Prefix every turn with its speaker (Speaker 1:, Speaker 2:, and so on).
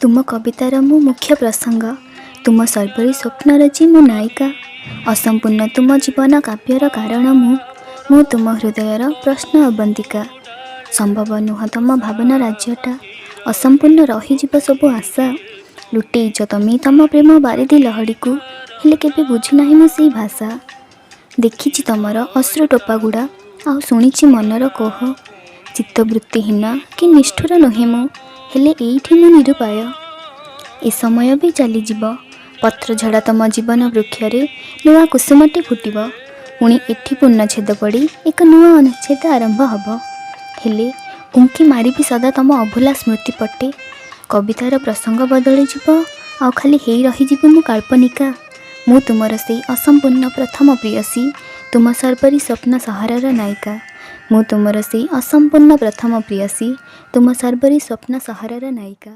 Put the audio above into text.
Speaker 1: ତୁମ କବିତାର ମୁଁ ମୁଖ୍ୟ ପ୍ରସଙ୍ଗ, ତୁମ ଶର୍ବରୀ ସ୍ୱପ୍ନର ଯେ ମୁଁ ନାୟିକା। ଅସମ୍ପୂର୍ଣ୍ଣ ତୁମ ଜୀବନ କାବ୍ୟର କାରଣ ମୁଁ, ମୁଁ ତୁମ ହୃଦୟର ପ୍ରଶ୍ନ ଅବନ୍ତିକା। ସମ୍ଭବ ନୁହଁ ତମ ଭାବନା ରାଜ୍ୟଟା, ଅସମ୍ପୂର୍ଣ୍ଣ ରହିଯିବ ସବୁ ଆଶା। ଲୁଟେଇଛ ତମେ ତମ ପ୍ରେମ ବାରିଧି ଲହଡ଼ିକୁ, ହେଲେ କେବେ ବୁଝିନାହିଁ ମୁଁ ସେଇ ଭାଷା। ଦେଖିଛି ତମର ଅଶ୍ରୁ ଟୋପାଗୁଡ଼ା ଆଉ ଶୁଣିଛି ମନର କୋହ। ଚିତ୍ତବୃତ୍ତିହୀନ କି ନିଷ୍ଠୁର ନୁହେଁ ମୁଁ, ହେଲେ ଏଇଠି ମୁଁ ନିରୁପାୟ। ଏ ସମୟ ବି ଚାଲିଯିବ। ପତ୍ରଝଡ଼ା ତମ ଜୀବନ ବୃକ୍ଷରେ ନୂଆ କୁସୁମଟି ଫୁଟିବ। ପୁଣି ଏଠି ପୂର୍ଣ୍ଣଚ୍ଛେଦ ପଡ଼ି ଏକ ନୂଆ ଅନୁଚ୍ଛେଦ ଆରମ୍ଭ ହେବ। ହେଲେ ଉଙ୍କି ମାରିବି ସଦା ତମ ଅଭୁଲା ସ୍ମୃତି ପଟେ। କବିତାର ପ୍ରସଙ୍ଗ ବଦଳିଯିବ ଆଉ ଖାଲି ହେଇ ରହିଯିବି ମୁଁ କାଳ୍ପନିକା। ମୁଁ ତୁମର ସେଇ ଅସମ୍ପୂର୍ଣ୍ଣ ପ୍ରଥମ ପ୍ରେୟସୀ, ତୁମ ଶର୍ବରୀ ସ୍ୱପ୍ନ ସହରର ନାୟିକା। ମୁଁ ତୁମର ସେଇ ଅସମ୍ପୂର୍ଣ୍ଣ ପ୍ରଥମ ପ୍ରେୟସୀ, ତୁମ ଶର୍ବରୀ ସ୍ୱପ୍ନ ସହରର ନାୟିକା।